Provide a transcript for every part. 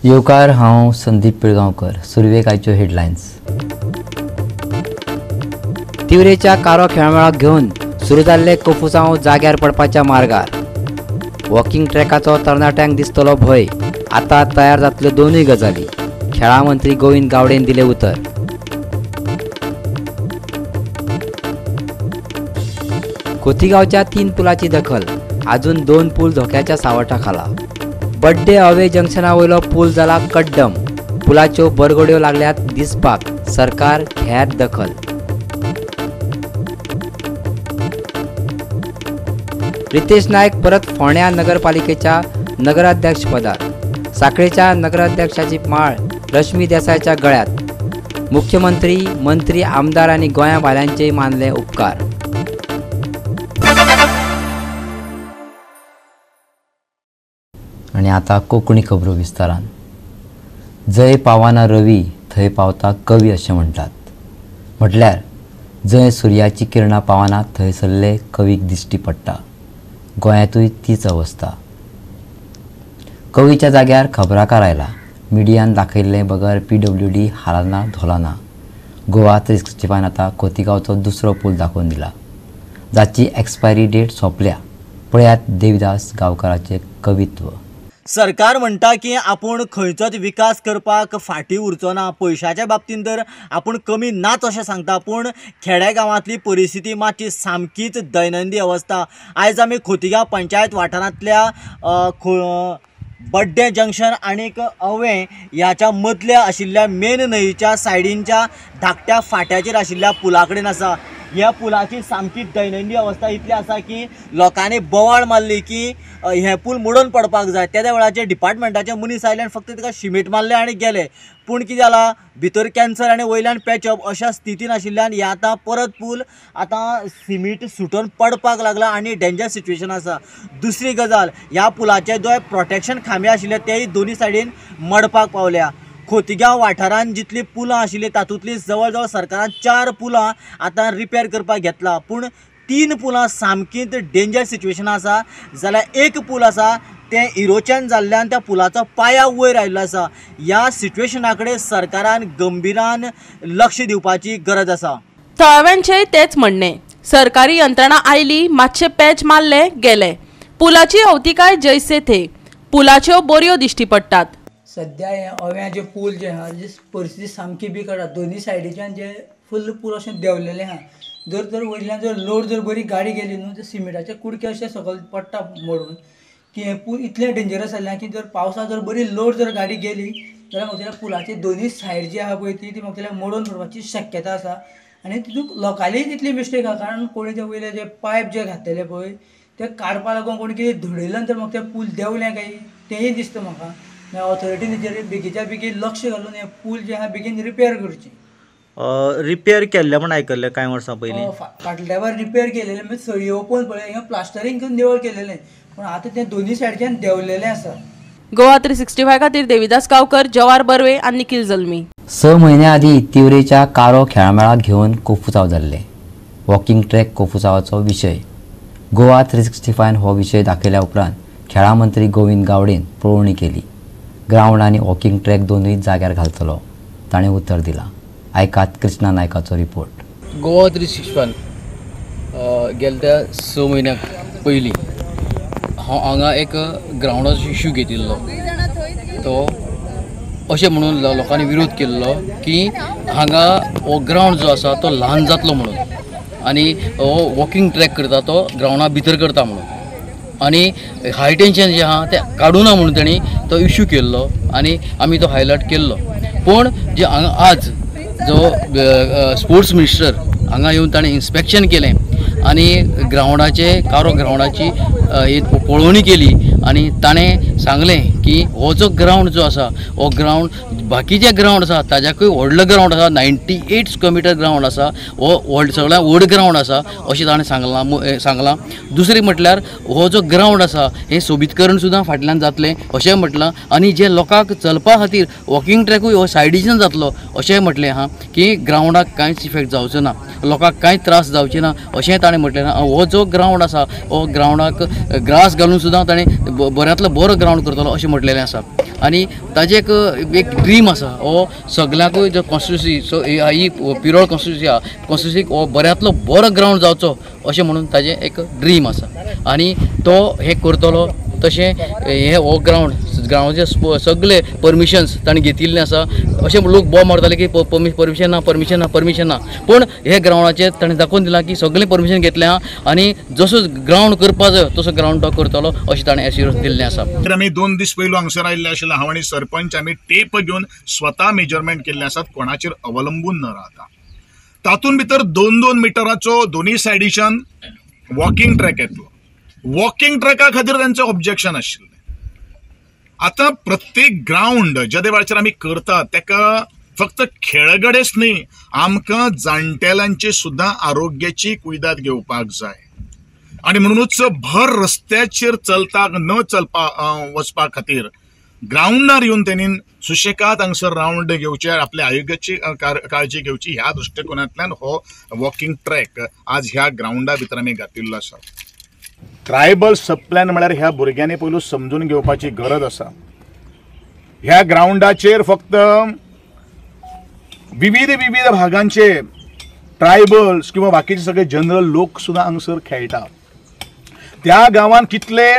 येवकार, हांव संदीप पिळगांवकर. सुरवेक आयच्यो हेडलायन्स. तिवरेच्या कारो खेळमेळाक घेवन सुरू जाल्ले कोफुसांव जाग्यार पडपाच्या मार्गार. वॉकिंग ट्रॅकाचो तरणाट्यांक दिसतलो भंय. आतां तयार जातल्यो दोनूय गजाली. खेळां मंत्री गोविंद गावडेन दिलें उतर. खोतीगांवच्या 3 पुलाची दखल. आजून 2 पूल धोक्याच्या सावटा खाला. बड्डे अवे जंक्शना वयलो पूल जाला कड्डम. पुलाच्यो बरगड्यो लागल्यात दिसपाक. सरकार घेयात दखल. रितेश नायक परत फोंड्या नगरपालिकेच्या नगराध्यक्षपदार. साखळेच्या नगराध्यक्षाची माळ रश्मी देसायच्या गळ्यात. मुख्यमंत्री, मंत्री, आमदार आनी गोंया भायल्यांचेय मानले उपकार. आनी आतां कोंकणी खबरो विस्तारान. जंय पावना रवी थंय पावता कवी अशें म्हणटात. म्हटल्यार जंय सुर्याची किरणां पावना थंयसरले कवीक दिश्टी पडटा. गोंयांतूय तीच अवस्था. कवीच्या जाग्यार खबराकार आयला. मिडियान दाखयल्ले बगर PWD हालना धोलना. गोवा 365 आतां खोतीगांवचो दुसरो पूल दाखोवन दिला, जाची एक्सपायरी डेट सोंपल्या. पळयात देविदास गांवकाराचें कवित्व. सरकार म्हणटा की आपूण खंयचोच विकास करपाक फाटीं उरचो ना, पयशाच्या बाबतींत तर आपूण कमी नाच अशें सांगता, पूण खेड्या गांवांतली परिस्थिती मातशी सामकीच दैनंदी अवस्था. आयज आमी खोतीगांव पंचायत वाठारांतल्या बड्डे जंक्शन आनीक अवे ह्याच्या मदल्या आशिल्ल्या मेन न्हंयच्या सायडीनच्या धाकट्या फाट्याचेर आशिल्ल्या पुला कडेन आसा. ह्या पुलाची सामकी दैनंदी अवस्था इतली आसा की लोकांनी बोवाळ मारली की हे पूल मोडून पडपाक जाय. तेद्या वेळाचेर डिपार्टमेंटाचे मनीस आयले आनी फक्त ताका शिमीट मारले आनी गेले. पूण कितें जालां, भितर कॅन्सर आनी वयल्यान पॅचअप अशा स्थितीन आशिल्ल्यान हे आतां परत पूल आतां सिमीट सुटून पडपाक लागला आनी डेंजर सिच्युएशन आसा. दुसरी गजाल, ह्या पुलाचे जे प्रोटेक्शन खांबे आशिल्ले तेय दोनी सायडीन मडपाक पावल्या. खोतीगांव वाठारांत जितलीं पुलां आशिल्लीं तातूंतलीं जवळ जवळ सरकारान 4 पुलां आतां रिपेर करपाक घेतला, पूण 3 पुलां सामकींच डेंजर सिच्युएशन आसा. जाल्यार एक पूल आसा तें इरोचन जाल्ल्यान त्या पुलाचो पाया वयर आयिल्लो आसा. ह्या सिच्युएशना कडेन सरकारान गंभीरान लक्ष दिवपाची गरज आसा. थळाव्यांचेय तेच म्हणणें, सरकारी यंत्रणा आयली, मातशे पॅच मारले, गेले. पुलाची अवतिकाय जैसे थे. पुलाच्यो बोरयो दिश्टी पडटात. सद्या हे अव्या जे पूल जे आहा जी परिस्थिती सामकी बिकट आहा. दोनी सायडीच्यान जे फुल्ल पूल अशें देंवलेले आहा. जर तर वयल्यान जर लोड जर बरी गाडी गेली न्हू तर सिमेंटाचे कुडके अशे सकयल पडटा मोडून की हें पूल इतलें डेंजरस जाल्लें की जर पावसा जर बरी लोड जर गाडी गेली जाल्यार म्हाका दिसता पुलाची दोनी सायड जी आहा पळय ती म्हाका दिसता मोडून पडपाची शक्यता आसा. आनी तितूंत लोकांलीय तितली मिस्टेक आहा, कारण कोणी ते वयले जे पायप जे घातलेले पळय ते काडपा लागून कोणी कितें धडयल्यान तर म्हाका तें पूल देंवलें काय तेंय दिसता म्हाका. ऑथॉरिटीन तेजेर बेगीच्या बेगीन लक्ष घालून हे पूल जे आहा बेगीन रिपेर करची. रिपेर केल्ले म्हण आयकल्लें कांय वर्सां पयलीं, फाटल्या वेळार रिपेर केलेलें, मागीर सळयो ओपन पळय हिंगा प्लास्टरींग करून निवळ केलेलें, पूण आतां तें दोनी सायडच्यान देंवलेलें आसा. गोवा 365 खातीर देविदास गांवकर, जवार बर्वे आनी निखिल जल्मी. 6 म्हयन्या आदीं तिवरेच्या कारो खेळामेळाक घेवन कोफुसांव जाल्लें. वॉकिंग ट्रॅक कोफुसांवाचो विशय. गोवा 365 हो विशय दाखयल्या उपरांत खेळां मंत्री गोविंद गावडेन पळोवणी केली. ग्रावंड आनी वॉकिंग ट्रॅक दोनूय जाग्यार घालतलो, ताणें उतर दिलां. आयकात कृष्णा नायकाचो रिपोर्ट. गोवा 365 गेल्या त्या 6 म्हयन्याक पयलीं हांव हांगा एक ग्रावंडाचो इश्यू घेतिल्लो. तो अशें म्हणून लोकांनी विरोध केल्लो की हांगा हो ग्रावंड जो आसा तो ल्हान जातलो म्हणून आनी हो वॉकिंग ट्रॅक करता तो ग्रावंडा भितर करता म्हणून आनी हाय टेंशन जें आहा तें काडूना म्हणून तेणी तो इश्यू केल्लो आनी आमी तो हायलायट केल्लो. पूण जे हांगा आज जो स्पोर्ट्स मिनिस्टर हांगा येवन ताणें इन्स्पेक्शन केलें आनी ग्रावंडाचे कारो ग्रावंडाची पळोवणी केली आनी ताणें सांगलें की हो जो ग्रावंड जो आसा हो ग्रावंड बाकीचे ग्रावंड आसा ताज्याकूय व्हडलो ग्रावंड आसा, 98 स्क्वेअर मिटर ग्रावंड आसा, हो व्हड सगळ्यांत व्हड ग्रावंड आसा अशें ताणें सांगलां. दुसरें म्हटल्यार हो जो ग्रावंड आसा हें सोबीतकरण सुद्दां फाटल्यान जातलें अशें म्हटलां आनी जे लोकांक चलपा खातीर वॉकिंग ट्रॅकूय हो सायडीच्यान जातलो अशें म्हटलें आहा की ग्रावंडाक कांयच इफेक्ट जावचो ना, लोकांक कांय त्रास जावचे ना अशें ताणें म्हटलें ना. हो जो ग्रावंड आसा हो ग्रावंडाक ग्रास घालून सुद्दां ताणें बऱ्यांतलो बरो ग्रावंड करतलो अशें म्हटलेलें आसा. आनी ताजें एक ड्रीम आसा, हो सगळ्यांकूय जो कॉन्स्टिट्युन्सी ही पिरोळ कॉन्स्टिट्युन्सी आहा, कॉन्स्टिट्युन्सीक हो बऱ्यांतलो बरो ग्रावंड जावचो अशें म्हणून ताजें एक ड्रीम आसा आनी तो हें करतलो. तशें हे हो ग्रावंडाचे सगळे परमिशन्स ताणें घेतिल्लें आसा. अशें लोक बोब मारताले की परमिशन ना, परमिशन ना, परमिशन ना, पूण हे ग्रावंडाचेर ताणें दाखोवन दिलां की सगळें परमिशन घेतलें आहा आनी जसो ग्रावंड करपा जाय तसो ग्रावंड तो करतलो अशें ताणें एश्युरन्स दिल्लें आसा. आमी 2 दीस पयलू हांगसर आयिल्ले आशिल्ले हांव आनी सरपंच आमी टेप घेवन स्वता मेजरमेंट केल्ले आसात, कोणाचेर अवलंबून न राहता. तातूंत भितर 2-2 मिटराचो दोनूय सायडीच्यान वॉकिंग ट्रॅक येतलो. वॉकिंग ट्रॅका खातीर तांचें ऑब्जेक्शन आशिल्लें. आतां प्रत्येक ग्रावंड ज्या वेळाचेर आमी करतात ताका फक्त खेळगडेच न्ही, आमकां जाणटेल्यांची सुद्दां आरोग्याची कुयदाद घेवपाक जाय आनी म्हणूनच भर रस्त्याचेर चलताक न चलपा वचपा खातीर ग्रावंडार येवन तेणी सुशेगाद हांगसर रावंड घेवचे, आपल्या आरोग्याची काळजी घेवची ह्या दृश्टिकोनांतल्यान हो वॉकिंग ट्रॅक आज ह्या ग्रावंडा भितर आमी घातिल्लो आसा. ट्रायबल सबप्लॅन म्हळ्यार ह्या भुरग्यांनी पयलू समजून घेवपाची गरज आसा. ह्या ग्रावंडाचेर फक्त विविध विविध भागांचे ट्रायबल्स किंवा बाकीचे सगळे जनरल लोक सुद्दां हांगसर खेळटा. त्या गांवांत कितले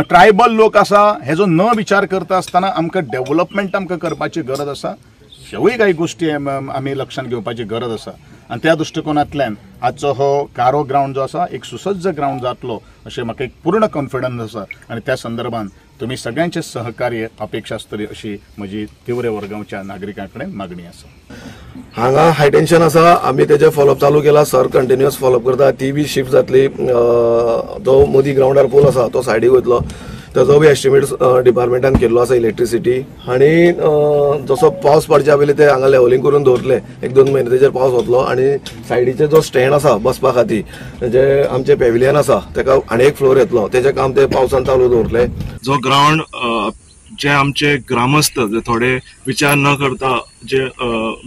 ट्रायबल लोक आसा हेजो न विचार करता आसतना आमकां डेव्हलपमेंट आमकां करपाची गरज आसा. ह्योय कांय गोश्टी आमी लक्षांत घेवपाची गरज आसा आनी त्या दृश्टिकोनांतल्यान आजचो हो कारो ग्रावंड जो आसा एक सुसज्ज ग्रावंड जातलो अशें म्हाका एक पूर्ण कॉन्फिडन्स आसा आनी त्या संदर्भात तुमी सगळ्यांचे सहकार्य अपेक्षा आसतली अशी म्हजी तिवरे वर्गांच्या नागरिकां कडेन मागणी आसा. हांगा हाय टेन्शन आसा, आमी तेजे फॉलोअप चालू केला, सर कंटिन्युअस फॉलोअप करता, ती बी शिफ्ट जातली. जो मदीं ग्रावंडार पोल आसा तो सायडीक वयतलो, तेजो बी एस्टिमेट डिपार्टमेंटान केल्लो आसा इलेक्ट्रिसिटी. आनी जसो पावस पडच्या पयलीं ते हांगा लेवलिंग करून दवरले, 1-2 म्हयने तेजेर पावस वतलो. आनी सायडीचे जो स्टँड आसा बसपा खातीर, जे आमचे पेविलियन आसा तेका आनी एक फ्लोर येतलो, तेजें काम ते पावसान चालू दवरले. जो ग्रावंड जे आमचे ग्रामस्थ जे थोडे विचार न करता जे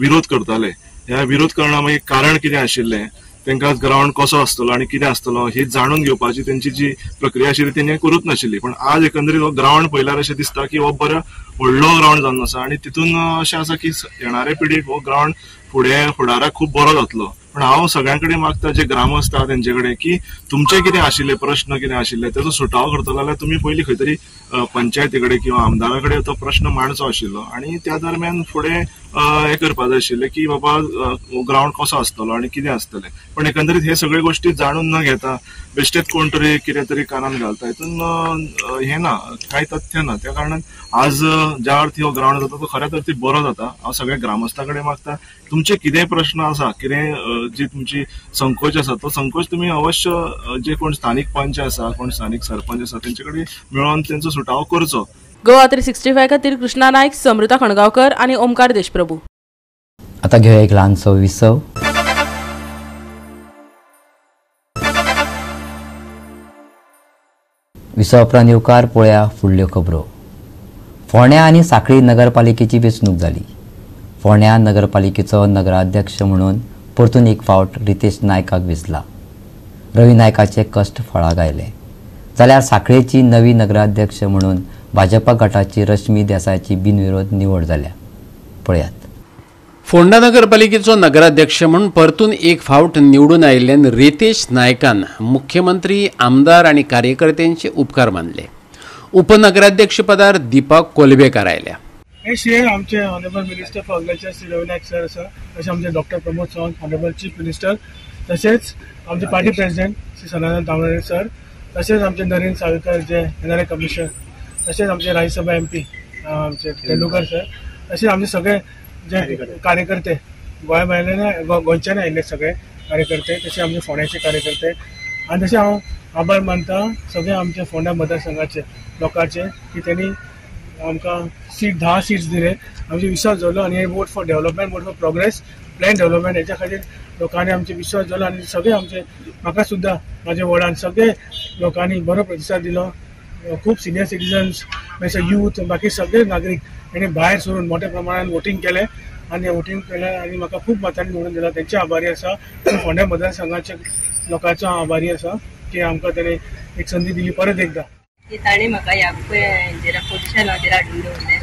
विरोध करताले, ह्या विरोध करणा मागीर कारण कितें आशिल्लें, तांकां ग्रावंड कसो आसतलो आनी कितें आसतलो ही जाणून घेवपाची तेंची जी प्रक्रिया आशिल्ली तेणी करूच नाशिल्ली. पण आज एकंदरीत हो ग्रावंड पळयल्यार अशें दिसता की हो बरो व्हडलो ग्रावंड जावन आसा आनी तितून अशें आसा की येणारे पिढीक हो ग्रावंड फुडें फुडाराक खूब बरो जातलो. पण हांव सगळ्यां कडेन मागता जे ग्रामस्थ आहा तेंचे कडेन की तुमचे कितें आशिल्ले प्रश्न कितें आशिल्ले तेजो सुटावो करतलो जाल्यार तुमी पयलीं खंय तरी पंचायती कडेन किंवा आमदारा कडेन तो प्रश्न मांडचो आशिल्लो आनी त्या दरम्यान फुडें हें करपा जाय आशिल्लें की बाबा ग्रावंड कसो आसतलो आनी कितें आसतलें. पण एकंदरीत हे सगळे गोश्टी जाणून न घेता बेश्टेच कोण तरी कितें तरी कानान घालता, हितून हें ना, कांय तथ्य ना. त्या कारणान आज ज्या अर्थी हो ग्रावंड जाता तो खऱ्याच अर्थी बरो जाता. हांव सगळ्या ग्रामस्थां कडेन मागता तुमचे कितेंय प्रश्न आसा, कितें जी तुमची संकोच आसा तो संकोच तुमी अवश्य जे कोण स्थानीक पंच आसा, कोण स्थानीक सरपंच आसा तेंचे कडेन मेळोन तेंचो सुटावो करचो. गोवा 365 खातीर कृष्णा नायक, समृता खणगांवकर आनी ओमकार देशप्रभू. आता घेऊया एक ल्हानसो विसव. विसव उपरांत येवकार पळया फुडल्यो खबरो. फोंड्या आनी सांखळी नगरपालिकेची वेंचणूक जाली. फोंड्या नगरपालिकेचो नगराध्यक्ष म्हणून परतून एक फावट रितेश नायकाक वेंचला. रवी नायकाचे कश्ट फळाक आयले. जाल्यार सांखळेची नवी नगराध्यक्ष म्हणून भाजपा गटाची रश्मी देसायाची बिनविरोध निवड जाल्या. पळयात. फोंडा नगरपालिकेचो नगराध्यक्ष म्हणून परतून एक फावट निवडून आयिल्ल्यान रितेश नायकान मुख्यमंत्री, आमदार आनी कार्यकर्त्यांचे उपकार मानले. उपनगराध्यक्षपदार दीपा कोलबेकार आयल्या. हे श्रेय आमचे honourable minister for agriculture Shri Ravi Naik sir आसा, तशें आमचे doctor Pramod Sawant honourable chief minister, तशेंच आमचे party president Shri Sanatan Tambade sir, तशेंच आमचे नरेंद्र सावयकर जे एनआरए कमिशनर, तशेंच आमचे राज्यसभा एमपी आमचे तेंडुलकर सर, तशेंच आमचे सगळे जे कार्यकर्ते गोंया भायल्यान गोंयच्यान आयिल्ले सगळे कार्यकर्ते, तशें आमचे फोंड्याचे कार्यकर्ते, आनी तशें हांव आभार मानता सगळे आमचे फोंड्या मतदारसंघाचे लोकांचे की त्यांनी आमकां सीट 10 सीट्स दिले, आमचे विश्वास दवरलो आनी हे vote for development, vote for progress, plan development हेच्या खातीर लोकांनी आमचे विश्वास दवरलो आनी सगळे आमचे म्हाका सुद्दां म्हाज्या वॉर्डान सगळे लोकांनी बरो प्रतिसाद दिलो. खूब सिनियर सिटीजन्स, मागीर यूथ, बाकी सगळे नागरीक हेणी भायर सरून मोठ्या प्रमाणान वोटींग केलें आनी वोटींग केलें आनी म्हाका खूब मतांनी निवडून दिला. तेंचे आभारी आसा. फोंड्या मतदारसंघाच्या लोकांचो हांव आभारी आसा की आमकां ताणें एक संदी दिली परत एकदां. की ताणें म्हाका ह्या हेजेर पोजिशनाचेर हाडून दवरलें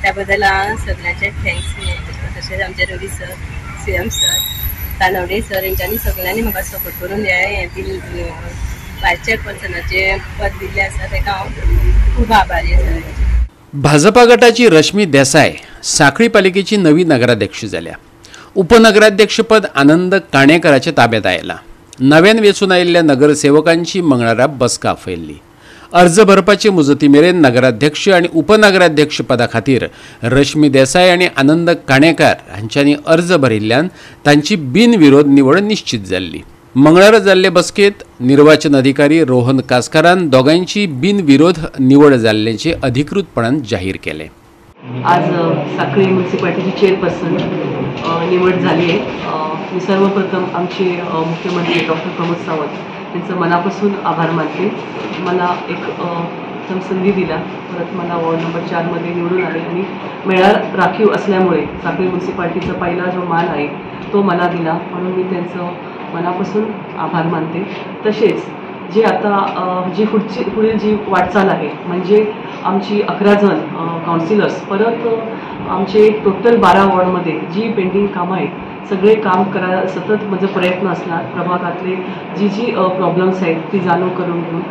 त्या बद्दल हांव सगळ्यांचे thanks. तशेंच आमचे Ravi sir, CM sir, Tanavade sir हेंच्यांनी सगळ्यांनी म्हाका सपोर्ट करून हें बील वायस चेअरपर्सनाचें पद दिल्लें आसा ताका हांव खूब आभारी आसा. भाजपा गटाची रश्मी देसाय साखळी पालिकेची नवी नगराध्यक्ष जाल्या. उपनगराध्यक्षपद आनंद काणेकराच्या ताब्यात आयला. नव्यान वेंचून आयिल्ल्या नगरसेवकांची मंगळारा बसका आपयल्ली. अर्ज भरपाचे मुजती मेरेन नगराध्यक्ष आनी उपनगराध्यक्ष पदा खातीर रश्मी देसाय आनी आनंद काणेकार हांच्यांनी अर्ज भरिल्ल्यान तांची बिनविरोध निवड निश्चित जाल्ली. मंगळारा जाल्ले बसकेत निर्वाचन अधिकारी रोहन कासकारान दोगांची बिनविरोध निवड जाल्ल्याचे अधिकृतपणान जाहीर केले. आज साखळी म्युनिसिपालिटीची चेअरपर्सन निवड झाली आहे. मी सर्वप्रथम आमचे मुख्यमंत्री डॉक्टर प्रमोद सावंत यांचं मनापासून आभार मानते. मला एक उत्तम संधी दिला, परत मला वॉर्ड नंबर 4 मध्ये निवडून आले आणि मेळा राखीव असल्यामुळे साखळी म्युनिसिपालिटीचा पहिला जो मान आहे तो मला दिला, म्हणून मी त्यांचं मनापासून आभार मानते. तसेच जे आता जी पुढील जी वाटचाल आहे म्हणजे आमची 11 जण काउन्सिलर्स, परत आमचे टोटल 12 वॉर्डमध्ये जी पेंडिंग कामं आहेत सगळे काम करायला सतत माझा प्रयत्न असणार. प्रभागातले जी जी प्रॉब्लेम्स आहेत ती जाणून करून घेऊन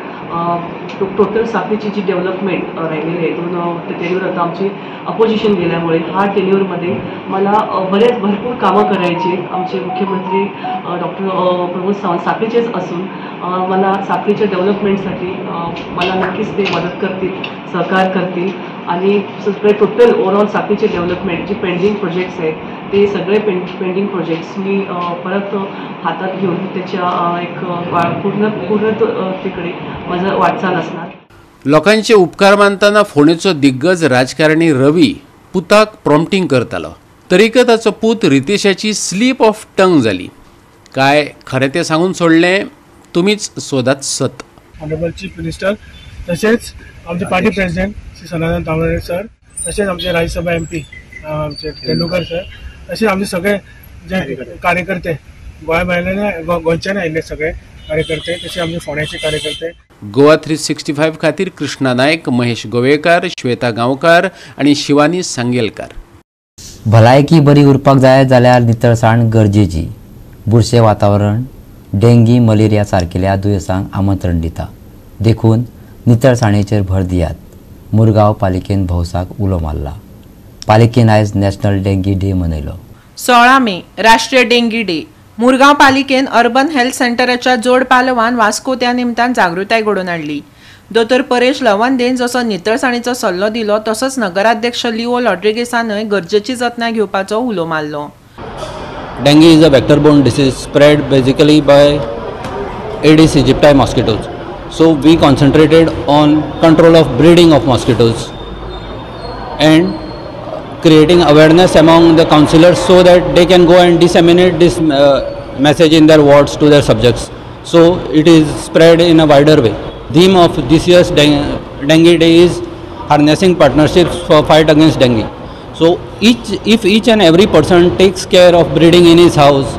टोटल साखळीची जी डेव्हलपमेंट राहिलेली आहे 2 टेन्यूर आता आमची अपोजिशन गेल्यामुळे हा टेन्यूरमध्ये मला बरेच भरपूर कामं करायची. आमचे मुख्यमंत्री डॉक्टर प्रमोद सावंत साखळीचेच असून मला साखळीच्या डेव्हलपमेंटसाठी मला नक्कीच ते मदत करतील, सहकार करतील आणि सगळे टोटल ओव्हरऑल साखळीचे डेव्हलपमेंट जे पेंडिंग प्रोजेक्ट्स आहेत ते सगळे पेंडिंग प्रोजेक्ट्स मी परत हातात घेऊन त्याच्या एक पूर्ण पूर्ण तिकडे माझं वाटचाल असणार. लोकांचे उपकार मानताना फोंडेचो दिग्गज राजकारणी रवी पुताक प्रॉम्प्टिंग करतालो, तरीक ताचो पूत रितेशाची स्लीप ऑफ टंग जाली. काय खरें तें सांगून सोडलें, तुमीच सोदात सत. ऑनरेबल चीफ मिनिस्टर, तसेच आमचे party president Shri Sanatan Tanavade sir, तसेच आमचे राज्यसभा MP आमचे तेंडुलकर सर, तसेच आमचे सगळे जे कार्यकर्ते गोंया भायल्यान गोंयच्यान आयिल्ले सगळे कार्यकर्ते, तसे आमचे फोंड्याचे कार्यकर्ते. गोवा 365 खातीर कृष्णा नायक, महेश गोवेकार, श्वेता गांवकार आनी शिवानी सांगेलकार. भलायकी बरी उरपाक जाय जाल्यार नितळसाण गरजेची. बुरशें वातावरण डेंगी, मलेरिया सारकेल्या दुयेंसांक आमंत्रण दिता, देखून नितळसाणेचेर भर दियात. मुरगांव पालिकेन भौसाक उलो मारला. पालिकेन आयज नॅशनल डेंगी डे मनयलो. 16 मे राष्ट्रीय डेंगी डे. मुरगांव पालिकेन अर्बन हेल्थ सेंटराच्या जोड पालवान वास्को त्या निमतान जागृताय घडोवन हाडली. दोतोर परेश लवंदेन जसो नितळसाणीचो सल्लो दिलो तसोच नगराध्यक्ष लिओ लॉड्रिगेसानय गरजेची जतनाय घेवपाचो उलो मारलो. Dengue is a vector-borne disease spread basically by Aedes aegypti mosquitoes. So we concentrated on control of breeding of mosquitoes and creating awareness among the councillors so that they can go and disseminate this message in their wards to their subjects. So it is spread in a wider way. Theme of this year's Dengue Day is harnessing partnerships for fight against dengue. So if each and every person takes care of breeding in his house,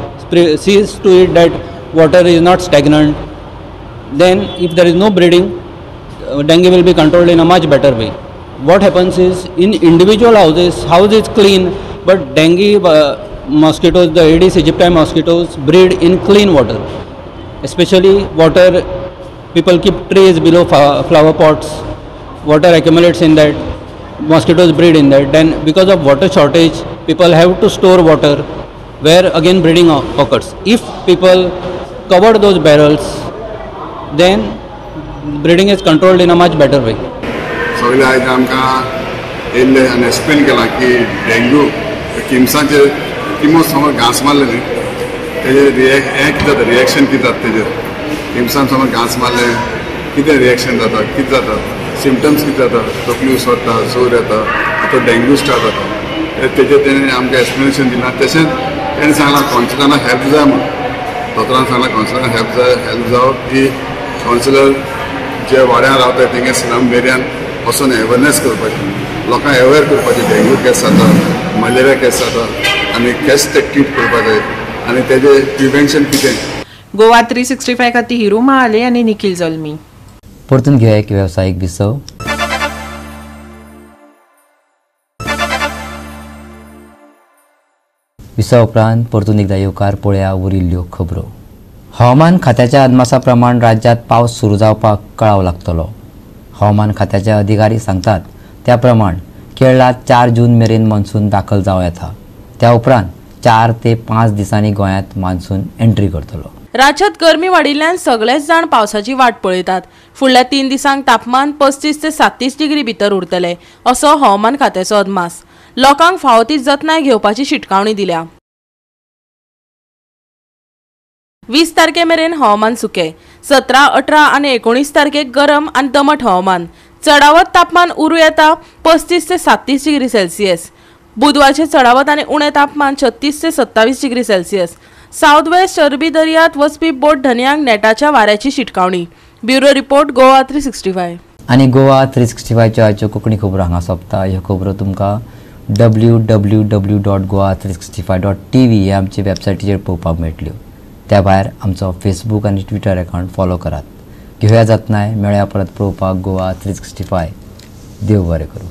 sees to it that water is not stagnant, then if there is no breeding, dengue will be controlled in a much better way. What happens is, in individual houses, house is clean, but dengue mosquitoes, the Aedes aegypti mosquitoes breed in clean water, especially water, people keep trays below flower pots, water accumulates in that, mosquitoes breed in that. Then because of water shortage, people have to store water where again breeding occurs. If people cover those barrels, then breeding is controlled in a much better way. सगळे आयज आमकां येयल्ले आनी explain केलां की dengue किमसांचे किमो समज घांस मारले न्ही तेजेर हें कितें जाता, रिएक्शन कितें जाता तेजेर, किमसान समज घांस मारले कितें रिएक्शन जाता, कितें जाता सिमटम्स कितें जाता, तकली उसवता, जोर येता, तो डेंग्यू स्टार्ट जाता, तेजेर तेणें आमकां एक्सप्लेनेशन दिलां. तशेंच तेणें सांगलां कावन्सिलरांक हेल्प जाय म्हूण. दोतोरान सांगलां कावन्सिलरांक हेल्प जाय, हेल्प जावप की कावन्सिलर जे वाड्यान रावता तेंगे स्लम एरियान वचून अवेरनेस करपाची, लोकांक अवेर करपाची डेंग्यू केस जाता, मलेरिया केस जाता आनी केस ते ट्रीट करपाक जाय आनी तेजें प्रिवेन्शन कितें. गोवा 365 खातीर हिरू महाले आनी निखिल जल्मी. परतून घेवया एक वेवसायीक विसव. विसव उपरांत परतून एकदा येवकार पळया उरिल्ल्यो खबरो. हवामान खात्याच्या अदमासा प्रमाण राज्यांत पावस सुरू जावपाक कळाव लागतलो. हवामान खात्याचे अधिकारी सांगतात त्या प्रमाण केरळांत 4 जून मेरेन मान्सून दाखल जावं येता. त्या उपरांत 4 ते 5 दिसांनी गोंयांत मान्सून एंट्री करतलो. राज्यांत गरमी वाडिल्ल्यान सगळेच जाण पावसाची वाट पळयतात. फुडल्या 3 दिसांक तापमान 35 ते 37 डिग्री भितर उरतले असो हवामान खात्याचो अदमास. लोकांक फावो ती जतनाय घेवपाची शिटकावणी दिल्या. 20 तारखे मेरेन हवामान सुकें. 17, 18 आनी 19 तारखेक गरम आनी दमट हवामान. चडावत तापमान उरूं येता 35 ते 37 डिग्री सेल्सियस. बुधवारचें चडावत आनी उणें तापमान 36 ते 27 डिग्री सेल्सियस. सावथ वेस्ट अरबी दर्यांत वचपी बोट धनयांक नेटाच्या वाऱ्याची शिटकावणी. Bureau report, Goa 365. आनी गोवा 365च्यो आयच्यो कोंकणी खबरो हांगा सोंपता. ह्यो खबरो तुमकां www.goa365.tv ह्या आमचे वेबसायटीचेर पळोवपाक मेळटल्यो. त्या भायर आमचो फेसबूक आनी ट्विटर अकावंट फॉलो करात. घेवया जतनाय, मेळया परत पळोवपाक गोवा 365. देव बरें करूं.